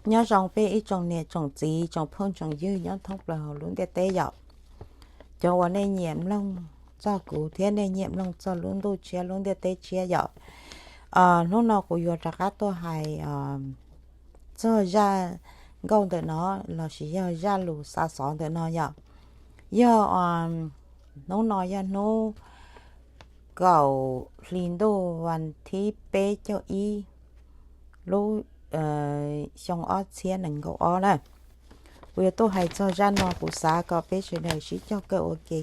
Nyob zoo peb ib tsoom niam tsoom txiv tsoom phooj tsoom ywg nyob thoob plaws hauv lub ntiaj teb yom. Cov uas nej nyiam mloog txog kuv thiab nej nyiam mloog txog lub ntuj tshiab lub ntiaj teb tshiab yom. Hnub no kuv yuav rov qab tuaj hais txog zaj nkauj ntawm no lossis yog zaj lus xav xov ntawm no yom. Yog hnub no yog hnub kaum hli ntuj vas thib peb caug ib lub xyoo ob txhiab nees nkaum ob na. Kuv yuav tuaj hais txog zaj no kuv xav kom peb sawv daws sib cog kawm ua ke.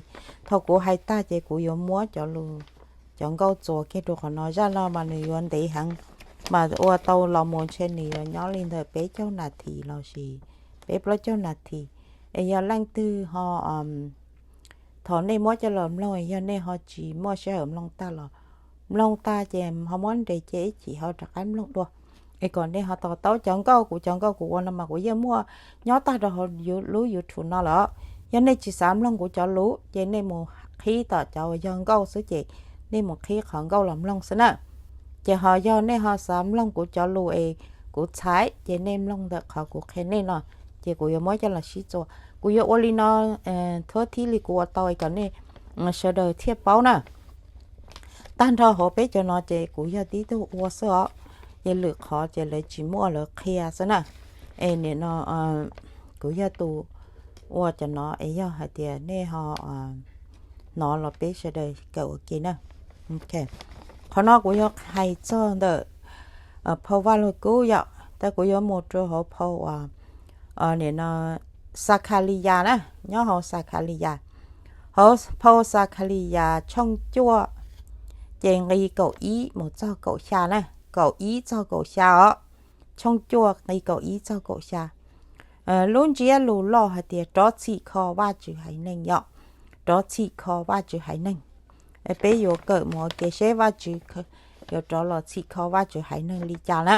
Thaum kuv hais tag ces kuv yuav muab cov lus, cov nkauj txuas kiag rau qhov no. Zaj no mas nws yuav ntev heev, mas ua tau los mus ntshe nws yuav nyob li ntawm peb caug nas this lossis peb plaub caug nas this. Es yog leej twg ho thaum nej muab coj los mloog yog nej ho tsis muaj sij hawm mloog tag los mloog tag ces ho muab nres cia ib chim ho rov qab mloog dua. Es kom nej ho to taub cov nkauj kuv, cov nkauj kuv ua no mas kuv yeej muaj nyob tag rau hauv lub YouTube no lawm. Yog nej tsis xav mloog kuv cov lus ces nej mus qhib tom cov uas yog nkauj xwb ces nej mus qhib qhov nkauj los mloog xwb na. Ces ho yog nej ho xav mloog kuv cov lus es kuv txhais ces nej mloog ntawm qhov kuv qhia nej no, ces kuv yuav muab coj los sib txuas. Kuv yuav ua li no thoob thib li kuv ua tau es kom nej sawv daws thiaj paub na. Tag nrho hauv peb cov no ces kuv yog tib tug ua xwb os, ces lwm qhov ces lawv tsis muaj lawv qhia xwb na. Es nim no kuv yog tus ua cov no es yog hais tias nej ho hnov los peb sawv daws kawm ua ke na. Qhov no kuv yuav hais txog ntawm phau Vaj Lug Kub yom, tab kuv yuav mus rau hauv phau nim no Xakhaliyas na, nyob hauv Xakhaliyas. Hauv phau Xakhaliyas tshooj cuaj ces nqi kaum ib mus txog kaum xya na, kaum ib txog kaum xya os. Tshooj cuaj nqi kaum ib txog kaum xya. Lub ntsiab lus loj hais tias rov txhim kho Vajtswv haiv neeg yom, rov txhim kho Vajtswv haiv neeg. Peb yuav kawm mus ua ke seb Vajtswv yuav rov los txhim kho Vajtswv haiv neeg li cas na.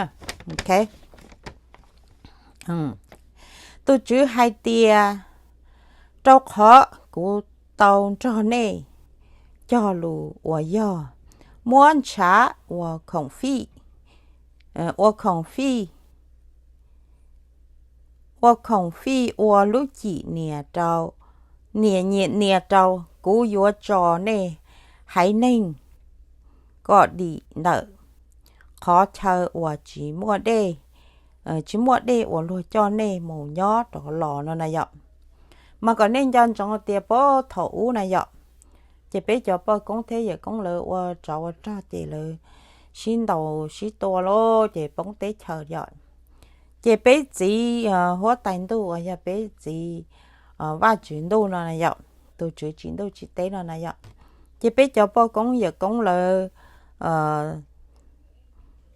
Tus Tswv hais tias, rau qhov kuv tau nrog nej cog lus uas yog muab ntshav ua khoom fij, ua khoom fij, ua khoom fij ua lub cim nias rau, nias nias nias rau, kuv yuav tso nej haiv neeg kom dim ntawm qhov chaw uas tsis muaj dej, tsis muaj dej uas luag coj nej mus nyob rov los no na yom. Mas kom nej nco ntsoov tias puag thaum ub na yom, ces peb cov poj koob thiab yawm koob lawv ua tsov ua rog ces lawv sib ntaus sib tua lawm ces poob teb chaws yom. Ces peb txiv huab tais ntuj uas yog peb txiv Vajtswv ntuj no na yom, tus Tswv tsim ntuj tsim teb no na yom, ces peb cov poj koob yawm koob lawv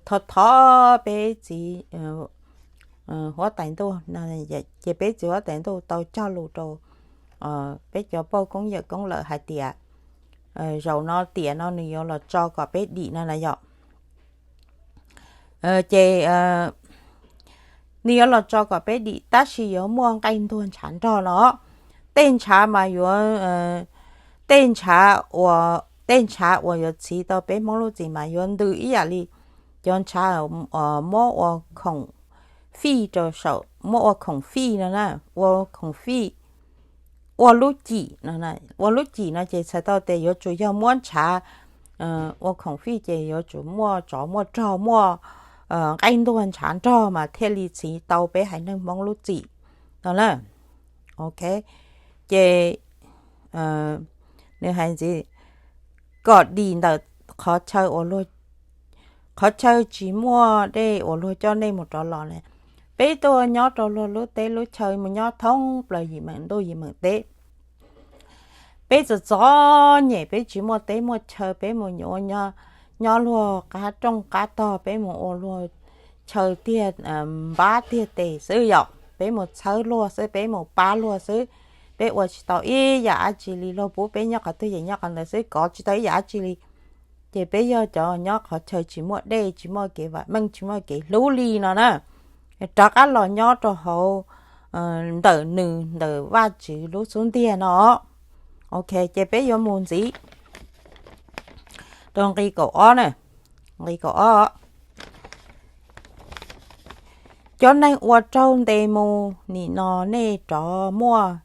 thov thov peb txiv huab tais ntuj, ces peb txiv huab tais ntuj tau cog lus rau peb cov poj koob yawm koob lawv hais tias, zaum no tiam no nws yuav los tso kom peb dim no na yom. Ces nws yuav los tso kom peb dim tab sis yuav muaj nqaij ntuag ntshav nrog no. Tej ntshav mas yuav, tej ntshav uas, tej ntshav uas yuav txhiv tau peb Hmoob lub txim mas yuav ntws ib yam li cov ntshav muab ua khoom fij rau saum, muab ua khoom fij no na, ua khoom fij, ua lub cim no, ua lub cim no ces txhais tau tias yuav tsum yog muab ntshav ua khoom fij ces yuav tsum muaj tsov muaj rog muaj nqaij ntuag ntshav nrog mas thiaj li txhiv tau peb haiv neeg Hmoob lub txim no na. Ok, ces nws hais ntxiv, kom dim ntawm qhov chaw uas luag, qhov chaw tsis muaj dej uas luag coj nej mus rov los na. Peb tuaj nyob rau luag lub teb lub chaw mus nyob thoob plaws yim meem ntuj yim meem teb. Peb txom txom nyem, peb tsis muaj teb muaj chaw, peb mus nyob, nyob luag qab rooj qab tog, peb mus ua luag chaw tiag, npab tiag tes xwb yom, peb mus txhawb luag xwb, peb mus pab luag xwb. Peb ua tsis tau ib yam dab tsi li, luag pub peb nyob qhov twg ces nyob qhov ntawd xwb, kov tsis tau ib yam dab tsi li. Ces peb yog cov nyob qhov chaw tsis muaj dej, tsis muaj kev vam meej, tsis muaj kev hlub li no na, rov qab los nyob rau hauv ntawm nws, ntawm Vajtswv lub xub ntiag no. Ok, ces peb yuav mus ntxiv rau nqi kaum ob na, nqi kaum ob. Cov neeg uas raug ntes mus nim no nej rov muaj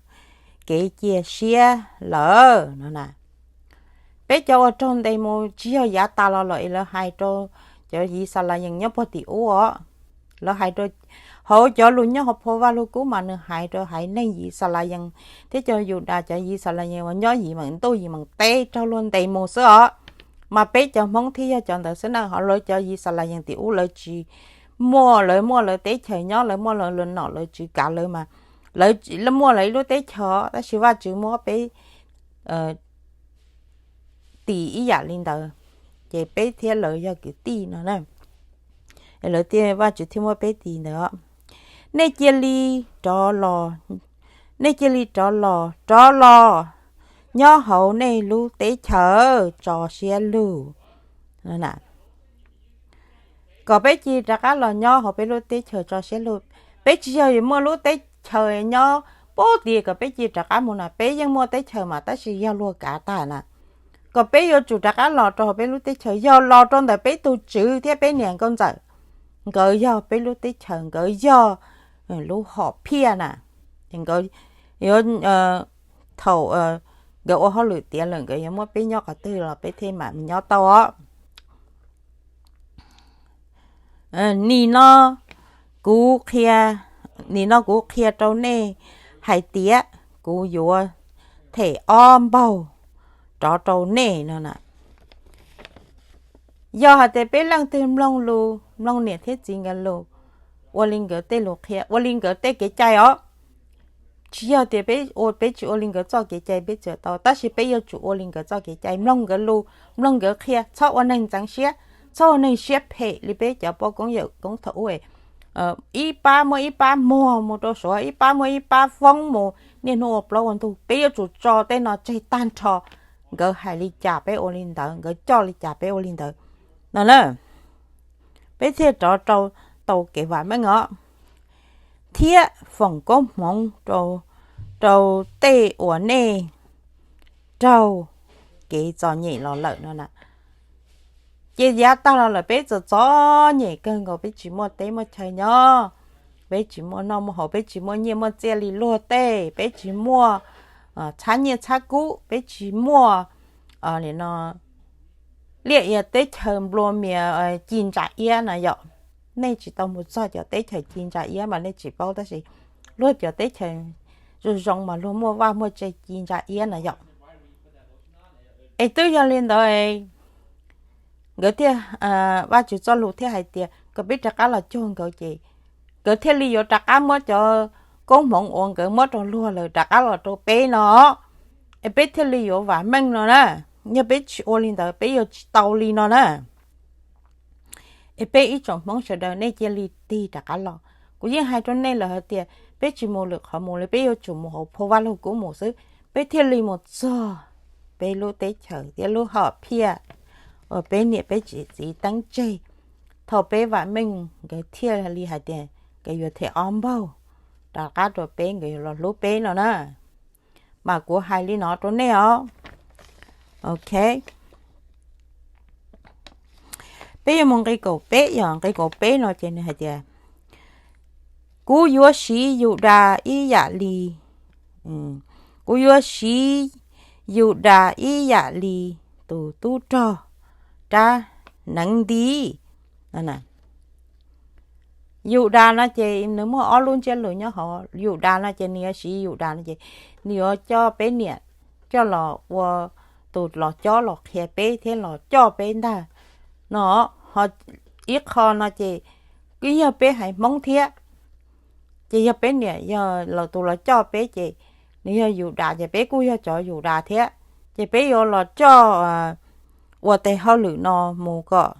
kev cia siab lawm no na. Peb cov uas raug ntes mus tsis yog yav tas los lawm es lawv hais rau cov Yixalayees nyob puag tim ub os. Lawv hais rau, hauv cov lus nyob hauv phau Vaj Lug Kub mas nws hais rau haiv neeg Yixalayees thiab cov Yudas, cov Yixalayees uas nyob yim meem ntuj yim meem teb raug luag ntes mus xwb os. Mas peb cov Hmoob thiaj yog cov ntawd xwb na. Ho lawv cov Yixalayees tim ub lawv tsis muaj, lawv muaj lawv teb chaws nyob, lawv muaj lawv, lawv nom lawv tswv kav lawv mas, lawv muaj lawv ib lub teb chaws tab sis Vajtswv muab peb tis ib yam li ntawd, ces peb thiab lawv yog kwv tij no na. Lawv thiaj, Vajtswv thiaj muab peb tis ntawd. Nej cia li rov los, nej cia li rov los, rov los nyob hauv nej lub teb chaws tso siab lug. Kom peb cia li rov qab los nyob hauv peb lub teb chaws tso siab lug. Peb tsis yog muaj lub teb chaws nyob pub tis kom peb cia li rov qab mus na, peb yeej muaj teb chaws mas tab sis yog luag kav tag na. Kom peb yuav tsum rov qab los rau hauv peb lub teb chaws, yog los rau ntawm peb tus tswv thiab peb niam nkauj ntxawm. Nkawd yog peb lub teb chaws, nkawd yog lub hom phiaj na. Ces nkawd yuav, thaum nkawd ua hauj lwm tiav lawm nkawd yuav muab peb nyob qhov twg los peb thiaj mam nyob tau os. Nim no kuv qhia, nim no kuv qhia rau nej hais tias kuv yuav them ob npaug rov rau nej no na. Yog hais tias peb leej twg mloog lus, mloog niam thiab txiv nkawd lus, ua li nkawd tej lus qhia, ua li nkawd tej kev cai os, tsis yog tias peb ua, peb tsis ua li nkawd txoj kev cai peb txawm tau, tab sis peb yuav tsum ua li nkawd txoj kev cai, mloog nkawd lus, mloog nkawd qhia, txhob ua neeg ntxeev siab, txhob ua neeg siab phem li peb cov poj koob yawm koob thaum ub, ib pab muab ib pab muag mus rau suav, ib pab muab ib pab foob mus niaj hnub ua plaub ua ntug. Peb yuav tsum tso tej no tseg tag nrho. Nkawd hais li cas peb ua li ntawd, nkawd coj li cas peb ua li ntawd no na. Peb thiaj rov rau tau kev vam meej os, thiab foom koob hmoov rau tej uas nej raug kev txom nyem los lawm no na. Ces yav tag los lawm peb txom txom nyem kawg nkaus, peb tsis muaj teb muaj chaw nyob, peb tsis muaj noj muaj haus, peb tsis muaj nyiaj muaj txiaj li luag tej, peb tsis muaj txhab nyiaj txhab kub, peb tsis muaj liaj ia teb chaws nplua mias ci ntsa iab na yom. Nej tsis tau mus txog cov teb chaws ci ntsa iab mas nej tsis paub, tab sis luag cov teb chaws zoo zoo mas luag muaj vaj muaj tse ci ntsa iab na yom. Es twb yog li ntawd, nkawd thiaj, Vajtswv txoj lus thiaj hais tias kom peb rov qab los cuag nkawd, ces nkawd thiaj li yuav rov qab muab cov koob hmoov uas nkawd muab rau luag lawm rov qab los rau peb no, es peb thiaj li yuav vam meej no na. Yog peb tsis ua li ntawd peb yuav tsis tau li no na. Es peb ib tsoom Hmoob sawv daws nej cia li tig rov qab los. Kuv yeej hais rau nej lawm hais tias peb tsis mus lwm qhov mus li, peb yuav tsum mus hauv phau Vaj Lug Kub mus xwb, peb thiaj li mus txog peb lub teb chaws thiab lub hom phiaj uas peb niam peb txiv teeb tseg. Thaum peb vam meej nkawd thiaj li hais tias nkawd yuav them ob npaug rov qab rau peb, nkawd yuav los hlub peb no na. Mas kuv hais li no rau nej os. Ok. Peb yuav mus nqe kaum peb, yog nqe kaum peb no ces nws hais tias, kuv yuav siv Yudas ib yam li, kuv yuav siv Yudas ib yam li tus tub rog rab hneev nti. Yudas no ces nws muaj ob lub ntsiab lus nyob hauv. Yudas no ces nws yuav siv Yudas no ces nws yuav coj peb niam coj los ua tus los cob los qhia peb thiab los coj peb ntag no. Ho ib qho no ces kuj yog peb haiv Hmoob thiab, ces yog peb niam yog los tus los coj peb ces nws yog Yudas ces peb kuj yog cov Yudas thiab, ces peb yuav los coj ua tes hauj lwm no mus kom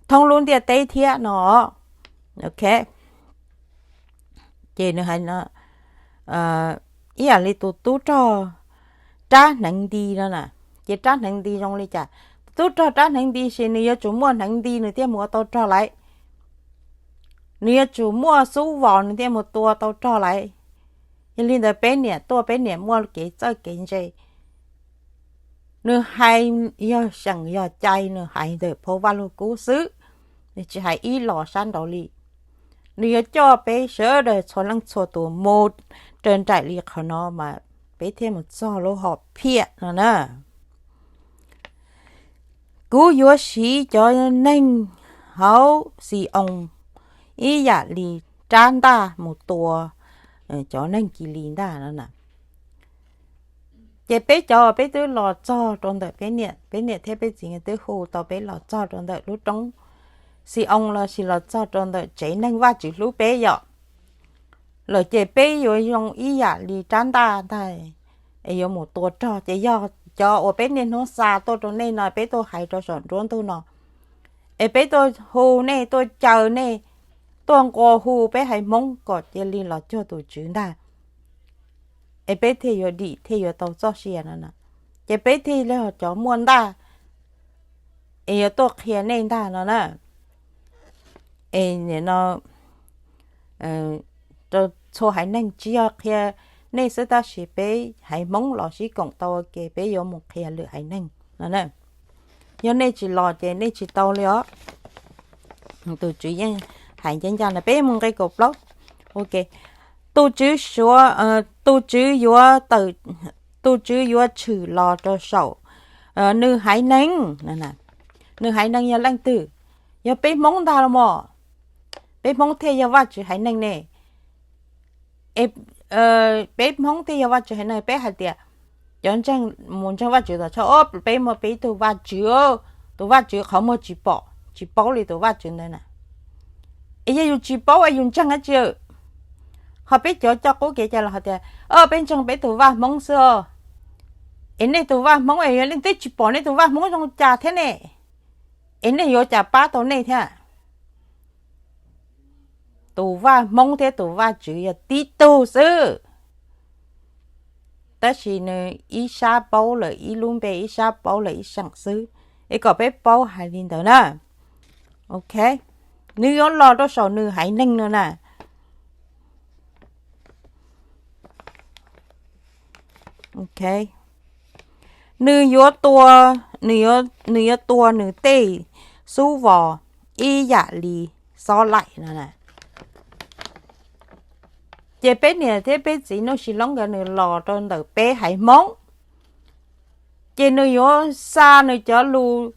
thoob lub ntiaj teb thiab no. Ok. Ces nws hais ib yam li tus tub rog rab hneev nti no na. Ces rab hneev nti zoo li cas? Tus tub rog rab hneev nti ces nws yuav tsum muaj hneev nti nws thiaj mus ua tau rog lawm, nws yuav tsum muaj xub vos nws thiaj mus tua tau rog lawm. Yog li ntawd peb niam tuaj peb niam muaj kev txawj kev ntse, nws hais yog seem yog cai, nws hais ntawm phau Vaj Lug Kub xwb. Nws tsis hais ib los sab nraud li. Nws yuav coj peb sawv daws txhua leej txhua tus mus raws nraim li qhov no mas peb thiaj mus txog lub hom phiaj no na. Kuv yuav siv cov neeg hauv Xi-oos ib yam li rab ntaj mus tua cov neeg Kilis ntag no na. Ces peb cov peb twb los txog rau ntawm peb niam, peb niam thiab peb txiv twb hu tau peb los txog rau ntawm lub roob Xi-oos lossis los txog rau ntawm tsev neeg Vajtswv hlub peb yom. Lawm ces peb yuav zoo ib yam li rab ntaj ntag es yuav mus tua rog. Ces yog cov uas peb niaj hnub xa tuaj rau nej no peb tuaj hais rau saum nruab ntug no, es peb tuaj hu nej, tuaj caw nej, tuaj nqua hu peb haiv Hmoob kom cia li los cuag tus Tswv ntag, es peb thiaj yuav dim thiaj yuav tau txoj sia no na. Ces peb thiaj li cov muaj ntaj es yuav tuaj qhia nej ntag no na. Es nim no txhua haiv neeg tsis yog qhia nej xwb tab sis peb haiv Hmoob los sib koom tau ua ke peb yuav mus qhia lwm haiv neeg no. Yog nej tsis los ces nej tsis tau li os. Tus Tswv yeej hais ncaj ncaj no, peb mus nqe kaum plaub. Ok, tus Tswv suav, tus Tswv yuav tawm, tus Tswv yuav tshwm los rau saum nws haiv neeg. Nws haiv neeg yog leej twg? Yog peb Hmoob ntag los mas. Peb Hmoob thiaj yog Vajtswv haiv neeg ne. Peb Hmoob thiaj yog Vajtswv haiv neeg, peb hais tias cov ntseeg mus ntseeg Vajtswv tom tshaj, peb muaj peb ib tug Vajtswv, tus Vajtswv qhov muag tsis pom tsis paub li tus Vajtswv ntawd na. Es yog yus tsis paub es yus ntseeg dab tsi? Ho peb cov coj qub kev cai los hais tias, o, peb ntseeg peb tus vaj Hmoob xwb. Es nej tus vaj Hmoob es yog leej twg tsis pom nej tus vaj Hmoob zoo cas thiab ne? Es nej yuav cas pab tau nej thiab? Tus vaj Hmoob thiab tus Vajtswv yog tib tug xwb, tab sis nws ib sab paub lawm ib lub npe, ib sab paub lawm ib seem xwb. Es kom peb paub hais li ntawd na. Ok, nws yuav los rau saum nws haiv neeg no na. Ok, nws yuav tua, nws yuav tua nws tej xub vos ib yam li xob laim no. Ces peb niam thiab peb txiv Nuj Sis Loob nkawd nws los rau ntawm peb haiv Hmoob, ces nws yuav xa nws cov lus,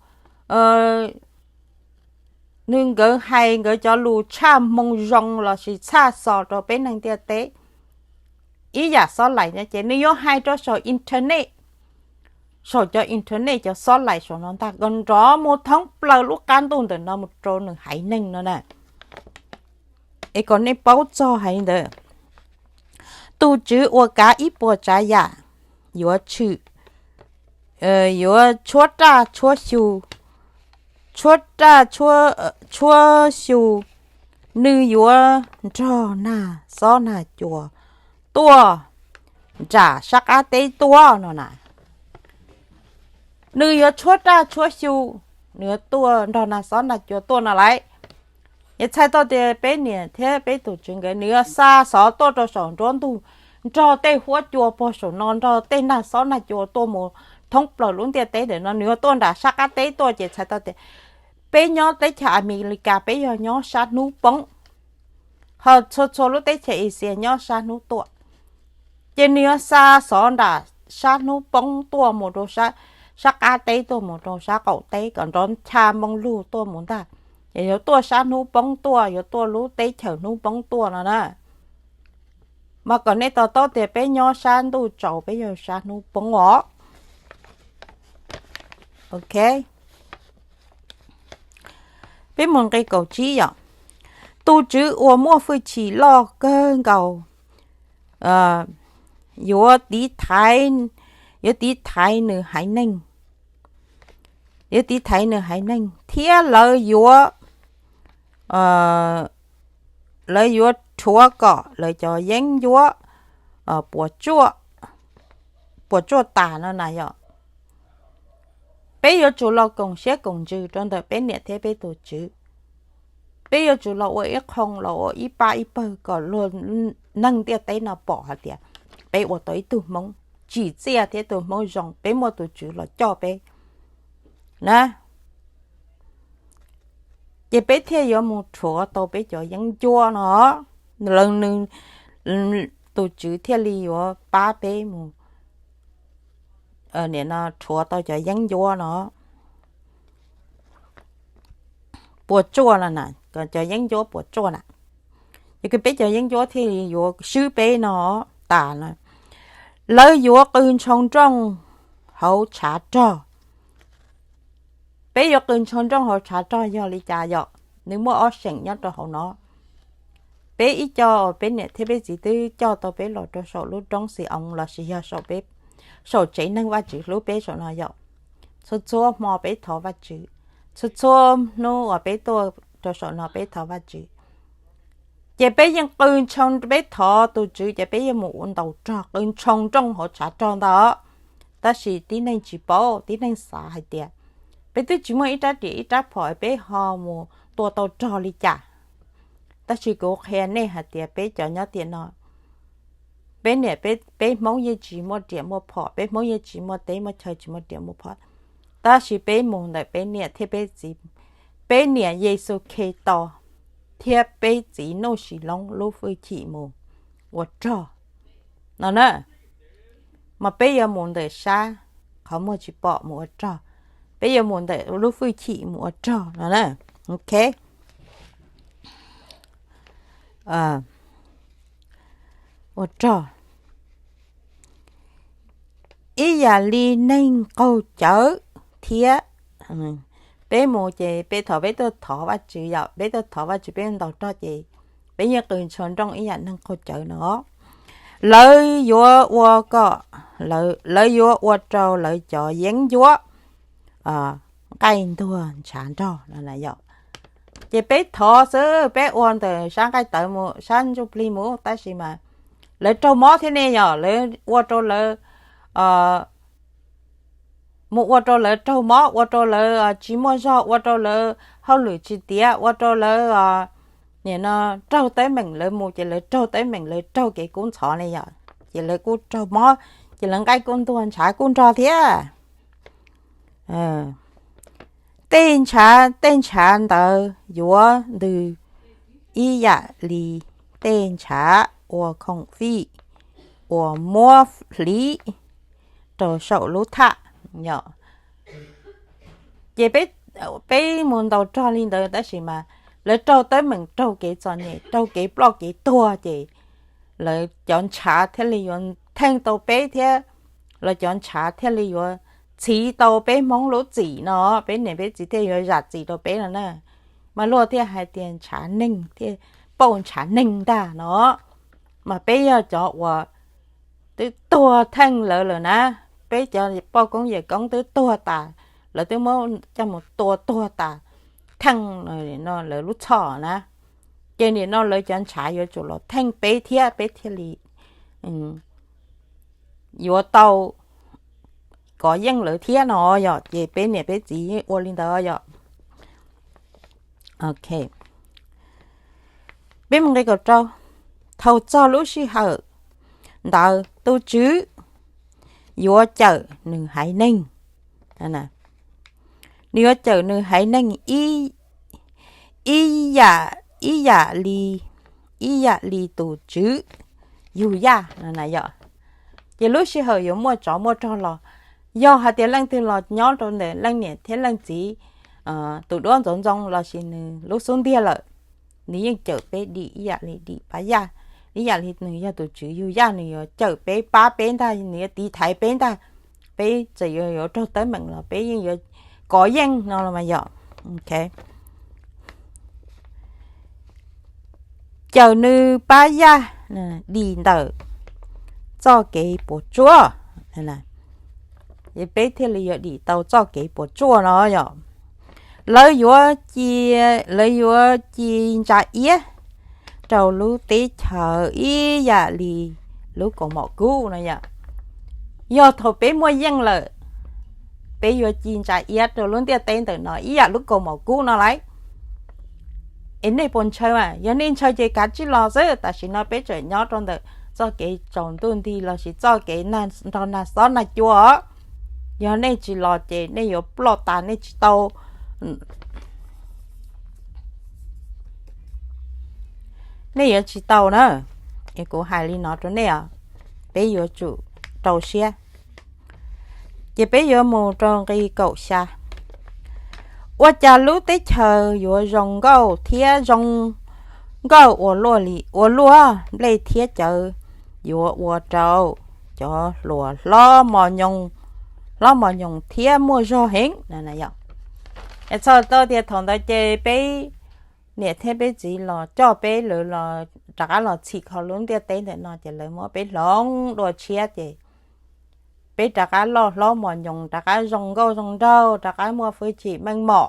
nws nkawd hais nkawd cov lus tshaj hmoo zoo lossis tshaj xov rau peb neeg ntiaj teb ib yam xob laim no. Ces nws yuav hais rau saum internet, saum cov internet cov xob laim saum no ntag, kom nrov mus thoob plaws lub qab ntuj ntawm no mus rau nws haiv neeg no na. Es kom nej paub txog hais li ntawd, tus Tswv ua kav ib puas tsav yam yuav tshwm, yuav tshuab raj tshuab xyu, tshuab raj tshuab xyu, nws yuav nrog nag xob nag cua tuaj nram sab qab teb tuaj no na. Nws yuav tshuab raj tshuab xyu, nws yuav tuaj nrog nag xob nag cua tuaj no lauj. Yog txhais tau tias peb niam thiab peb tus Tswv nkawd nws yuav xa xov tuaj rau saum nruab ntug, nrog tej huab cua puag saum no, nrog tej nag xob nag cua tuaj mus thoob plaws lub ntiaj teb ntawm no, nws yuav tuaj nram sab qab teb tuaj. Ces txhais tau tias peb nyob teb chaws Amelikas peb yog nyob sab hnub poob, ho txhua txhua lub teb chaws Asia nyob sab hnub tuaj. Ces nws yuav xa xov nram sab hnub poob tuaj mus rau sab qab teb tuaj mus rau sab qaum teb kom nrov ncha moo lug tuaj mus ntag. Ces yuav tuaj sab hnub poob tuaj, yuav tuaj lub teb chaws hnub poob tuaj no na. Mas kom nej to taub tias peb nyob sab ntuj tsaus, peb yog sab hnub poob os. Ok, peb mus nqe kaum tsib yom. Tus Tswv uas muaj hwj chim loj kawg nkaus yuav tiv thaiv, yuav tiv thaiv nws haiv neeg, yuav tiv thaiv nws haiv neeg thiab lawv yuav, lawv yuav rhuav kom lawv cov yeeb ncuab puas tsuaj tas no na yom. Peb yuav tsum los koom siab koom ntsws rau ntawm peb niam thiab peb tus Tswv. Peb yuav tsum los ua ib qho, los ua ib pab ib pawg kom luag neeg ntiaj teb no pom hais tias peb ua tau ib tug Hmoob tsim txiaj thiab tus Hmoob zoo, peb muaj tus Tswv los coj peb na. Ces peb thiaj yuav mus rhuav tau peb cov yeeb ncuab no, lawv nws, tus Tswv thiaj li yuav pab peb mus rhuav tau cov yeeb ncuab no puas tsuaj no na, cov yeeb ncuab puas tsuaj na. Ces peb cov yeeb ncuab thiaj li yuav swb peb no tas na. Lawv yuav qw ntshoo nrooj hauv tshav rog. Peb yuav qw ntshoo nrooj hauv tshav rog yog li cas yom? Nws muaj ob seem nyob rau hauv no. Peb ib co, peb niam thiab peb txiv twb coj tau peb los rau saum lub roob Xi-oos lossis yog saum peb, saum tsev neeg Vajtswv hlub peb saum no yom. Txhua txhua hmo peb thov Vajtswv, txhua txhua hnub uas peb tuaj rau saum no peb thov Vajtswv. Ces peb yeej qw ntshoo, peb thov tus Tswv ces peb yeej mus ua ntaus rog, qw ntshoo nrooj hauv tshav rog ntag. Tab sis tib neeg tsis paub, tib neeg xav hais tias peb twb tsis muaj ib rab riam ib rab phom peb ho mus tua tau rog li cas. Tab sis kuv qhia nej hais tias peb cov nyob tiam no, peb niam peb Hmoob yeej tsis muaj riam muaj phom, peb Hmoob yeej tsis muaj teb muaj chaw, tsis muaj riam muaj phom. Tab sis peb mus ntawm peb niam thiab peb txiv, peb niam Yexus Khetos thiab peb txiv Nuj Sis Loob lub hwj chim mus ua rog no na. Mas peb yuav mus ntawm sab qhov muag tsis pom mus ua rog, peb yuav mus ntawm lub hwj chim mus ua rog no na. Ok, ua rog ib yam li neeg qaug cawv thiab. Peb mus ces peb thaum peb tuaj thov Vajtswv yom, peb tuaj thov Vajtswv peb ntaus rog ces peb yeej qw ntshoo nrooj ib yam neeg qaug cawv no. Lawv yuav ua kom, lawv yuav ua rau lawv cov yeeb ncuab nqaij ntuag ntshav nrog no yom. Ces peb thov xwb, peb ua ntawm sab nqaij tawv mus sab ntsuj plig mus, tab sis mas lawv raug mob thiab ne yom, lawv ua rau lawv, mus ua rau lawv raug mob, ua rau lawv tsis muaj zog, ua rau lawv hauj lwm tsis tiav, ua rau lawv nim no raug teeb meem, lawv mus ces lawv raug teeb meem, lawv raug kev kub ntxhov ne yom, ces lawv kuj raug mob, ces lawv nqaij kuj ntuag ntshav kuj nrog thiab. Tej ntshav, tej ntshav ntawd yuav ntws ib yam li tej ntshav ua khoom fij uas muab hliv rau saum lub thaj yom. Ces peb mus ntaus rog li ntawd tab sis mas lawv raug teeb meem, raug kev txom nyem, raug kev ploj kev tuag ces lawv cov ntshav thiaj li yuav theej tau peb thiab, lawv cov ntshav thiaj li yuav txhiv tau peb Hmoob lub txim no, peb niam peb txiv thiaj yuav zam txim rau peb no na. Mas luag thiaj hais tias ntshav neeg thiaj pauj ntshav neeg ntag no. Mas peb yog cov uas twb tuag theej lawv lawm na, peb cov poj koob yawm koob twb tuag tas, lawv twb muab coj mus tua tuag tas theej no lawv lub txhoj na. Ces nim no lawv cov ntshav yuav tsum los theej peb thiab peb thiaj li yuav tau kov yeej lawv thiab no yom. Ces peb niam peb txiv yeej ua li ntawd yom. Ok, peb mus nqe kaum rau. Thaum txog lub sij hawm ntawd tus Tswv yuav cawm nws haiv neeg, nws yuav cawm nws haiv neeg ib, ib yam, ib yam li, ib yam li tus Tswv yug yaj no na yom. Ces lub sij hawm yuav muaj tsov muaj rog los, yog hais tias leej twg los nyob rau ntawm leej niam thiab leej txiv tus duab ntxoov ntxoo lossis nws lub xub ntiag lawm, nws yeej cawm peb dim ib yam li dim pab yaj, ib yam li nws yog tus Tswv yug yaj, nws yuav cawm peb pab peb ntag, nws yuav tiv thaiv peb ntag. Peb txawm yuav yuav raug teeb meem los peb yeej yuav kov yeej no los mas yom. Cawm nws pab yaj dim ntawm txoj kev puas tsuaj, peb thiaj li yuav dim tau txoj kev puas tsuaj no yom. Lawv yuav ci, lawv yuav ci ntsa iab rau lub teb chaws ib yam li lub kaus mom kub no yom. Yog thaum peb muaj yeej lawm, peb yuav ci ntsa iab rau lub ntiaj teb ntawm no ib yam lub kaus mom kub no lauj. Es nej puas ntshaw mas? Yog nej ntshaw ces kav tsij los xwb. Tam sim no peb tseem nyob rau ntawm txoj kev tsaus ntuj nti lossis txoj kev nrog nag xob nag cua os. Yog nej tsis los ces nej yuav ploj tas, nej tsis tau, nej yuav tsis tau na. Es kuv hais li no rau nej os, peb yuav tsum rau siab. Ces peb yuav mus rau nqi kaum xya. Ua cas lub teb chaws yuav zoo nkauj thiab zoo nkauj ua luaj li ua luaj, nplej thiab cawv yuav ua rau cov hluas hlob mos nyoos, hlob mos nyoos thiab muaj zog heev. Txhais tau tias thaum ntawd ces peb niam thiab peb txiv los coj peb, lawv los rov qab los txhim kho lub ntiaj teb ntawm no ces lawv muab peb hloov dua tshiab ces peb rov qab loj hlob mos nyoos, rov qab zoo nkauj zoo nraug, rov qab muaj hwj chim meej mom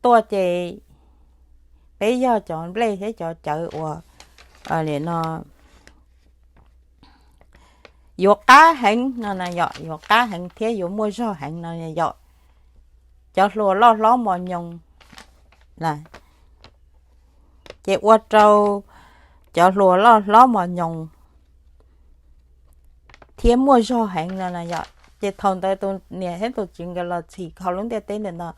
tuaj ces peb yog cov nplej thiab cov cawv uas no yuav qab heev no na yom, yuav qab heev thiab yuav muaj zog heev no yom. Cov hluas loj hlob mos nyoos, ces ua rau cov hluas loj hlob mos nyoos thiab muaj zog heev no na yom. Ces thaum ntawd tus niam thiab tus txiv nkawd los txhim kho lub ntiaj teb ntawm no,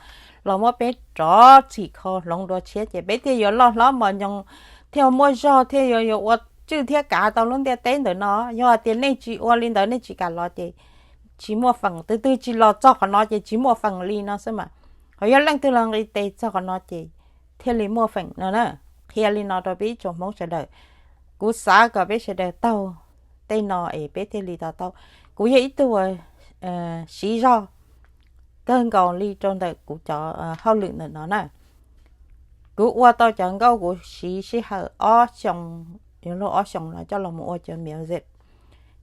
los muab peb rov txhim kho hloov dua tshiab ces peb thiaj yuav loj hlob mos nyoos, thiaj muaj zog, thiaj yuav yuav ua tswj thiab kav tau lub ntiaj teb ntawm no. Yog hais tias nej tsis ua li ntawd, nej tsis kam los ces tsis muaj feem, tus twg tsis los txog qhov no ces tsis muaj feem li no xwb mas. Ho yog leej twg los nqis tes txog qhov no ces thiaj li muaj feem no na. Qhia li no rau peb ib tsoom Hmoob sawv daws. Kuv xav kom peb sawv daws taug tej no es peb thiaj li to taub. Kuv yog ib tug uas siv zog kawg nkaus li rau ntawm kuv cov hauj lwm ntawm no na. Kuv ua tau cov nkauj kuv siv sij hawm ob xyoos, yuav luag ob xyoos los coj los mus ua cov music.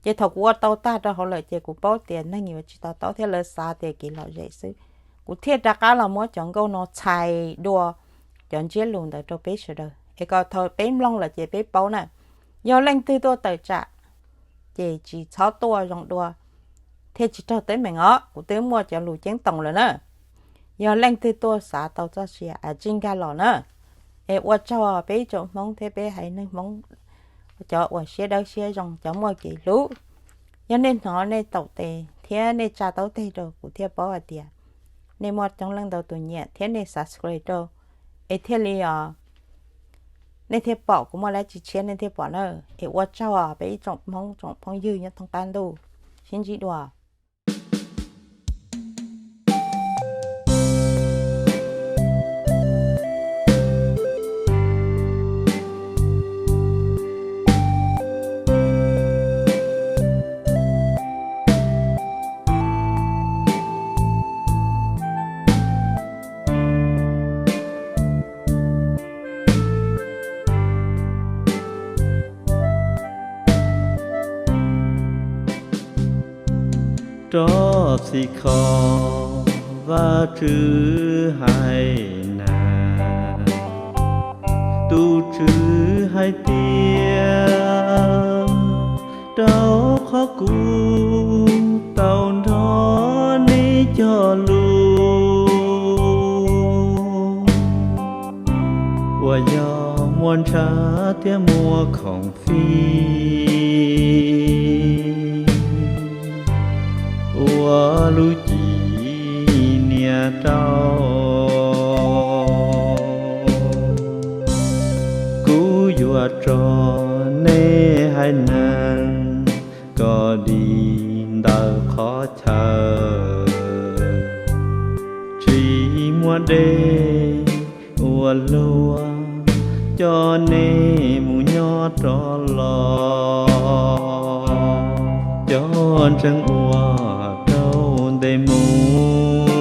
Ces thaum kuv ua tau tag rau hauv lawm ces kuv paub tias neeg yuav tsis to taub thiab lawv xav tias kev lom zem xwb. Kuv thiaj rov qab los muab cov nkauj no txhais dua cov ntsiab lus ntawd rau peb sawv daws es kom thaum peb mloog lawm ces peb paub na. Yog leej twg tuaj tawm tsam ces tsis txhob tuaj zoo dua thiaj tsis raug teeb meem os. Kuv twb muaj cov lus ceeb toom lawm na. Yog leej twg tuaj xav tau txoj sia a tsij nkag los na. Es ua tsaug peb ib tsoom Hmoob thiab peb haiv neeg Hmoob, cov uas siab dawb siab zoo, cov muaj kev hlub. Yog nej hnov nej taum tes thiab nej tsa taub teg rau kuv thiaj paub hais tias nej muaj coob leej ntau tus nyiam thiab nej subscribe rau, es thiaj li os, nej thiaj pom kuv muaj dab tsi tshiab nej thiaj pom na. Es ua tsaug peb ib tsoom Hmoob tsoom phooj ywg nyob thoob qab ntuj, sib ntsib dua. Rov txhim kho Vajtswv haiv neeg, tus Tswv hais tias, rau qhov kuv tau nrog nej cog lus uas yog muaj ntshav thiab muaj khoom fij ua lub cim niam rau. Kuv yuav tso nej haiv neeg kom dim ntawm qhov chaw tsis muaj dej ua luag, coj nej mus nyob rov los. Cov ntseeg uas raug ntes mus,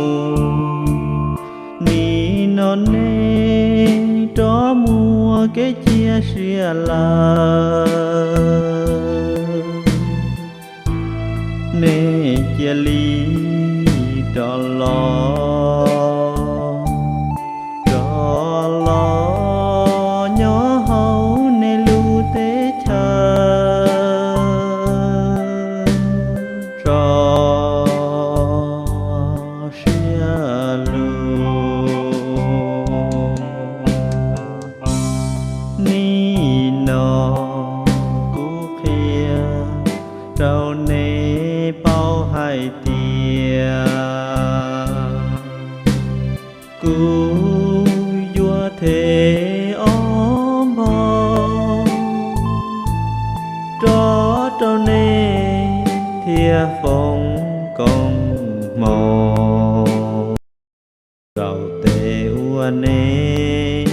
nim no nej rov muaj kev cia siab lawm. Nej cia li rov los, rov los nyob hauv nej lub teb chaws tso siab lug. Nim no kuv qhia rau nej paub hais tias kuv yuav them ob thiab foom koob hmoov. Zaum tes ua neej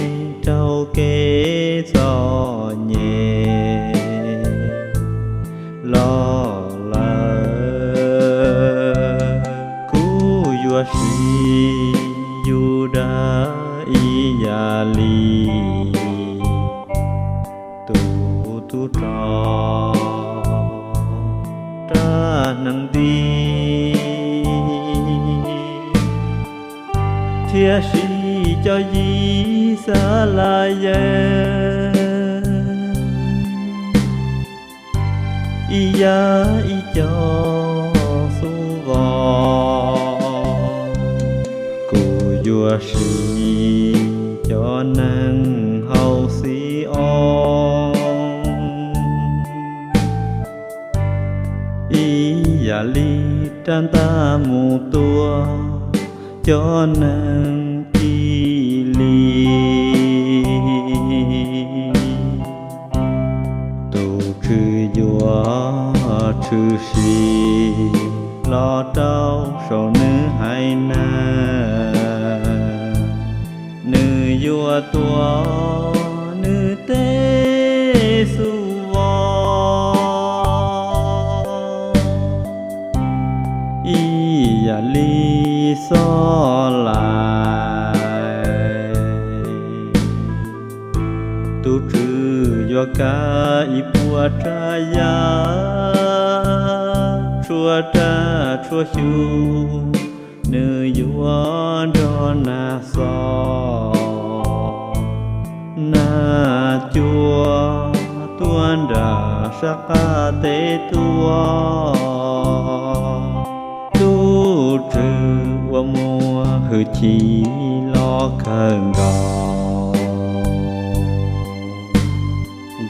raug kev txom nyem los lawm, kuv yuav siv yus dag ib yam li tus tub rog rab hneev nti, thiab siv cov Yixalayees ib yam ib co xub vos. Kuv yuav siv cov neeg hauv Xi-oos ib yam li rab ntaj mus tua cov neeg Kilis. Tus Tswv yuav tshwm sim los rau saum nws haiv neeg, nws yuav tua nws tej xub vos ib yam li xob lais. Tus Tswv yuav kav ib puas rab yaj tshuab raj tshuab xyu, nws yuav nrog nag xob nag cua tuaj nram sab qab teb tuaj. Tus Tswv uas muaj hwj chim loj kawg nkaus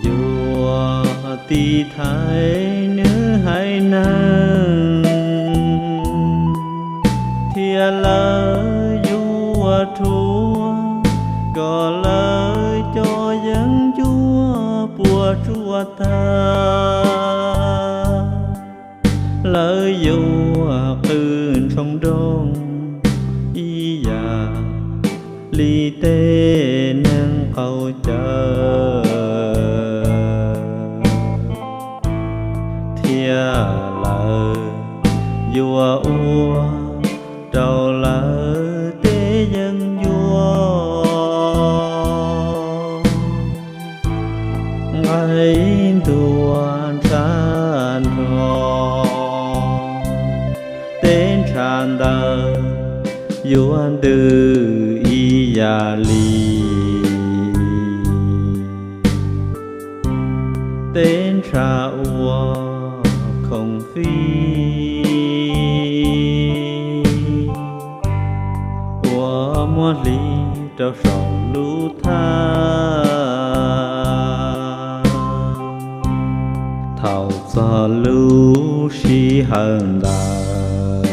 yuav tiv thaiv nws haiv neeg, thiab lawv yuav rhuav kom lawv cov yeeb ncuab puas tsuaj tag. Lawv yuav qw ntshoo nrooj ib yam li tej neeg qaug cawv, thiab lawv yuav ua rau lawv tej yeeb ncuab nqaij ntuag ntshav nrog tej ntshav ntawd yuav ntws ib yam li tej ntshav ua khoom fij uas muab hliv rau saum lub thaj. Thaum txog lub sij hawm ntawd,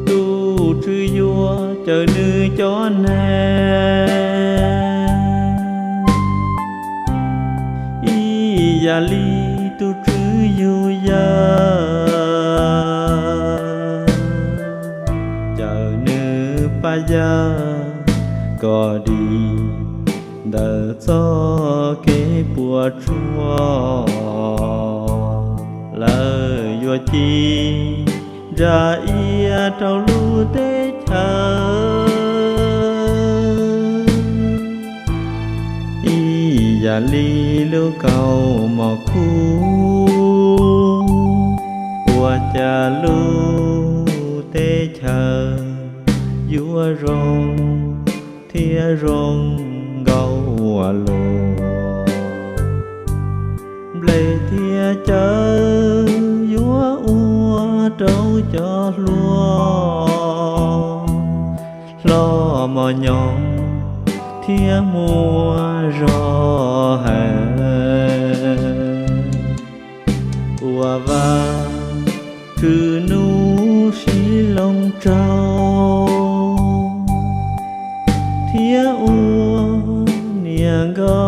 tus Tswv yuav cawm nws cov neeg ib yam li tus Tswv yug yawg cawm nws pab yawg kom dim ntawm txoj kev puas tsuaj. Lawv yuav ci ntsa iab rau lub teb chaws ib yam li lub kaus mom kub, ua cas lub teb chaws yuav zoo thiab zoo nkauj ua luaj. Nplej thiab cawv yuav ua rau cov hluas hlob mos nyoos thiab muaj zog heev. Ua Vajtswv nuj siab loo tsaug thiab ua niam nkauj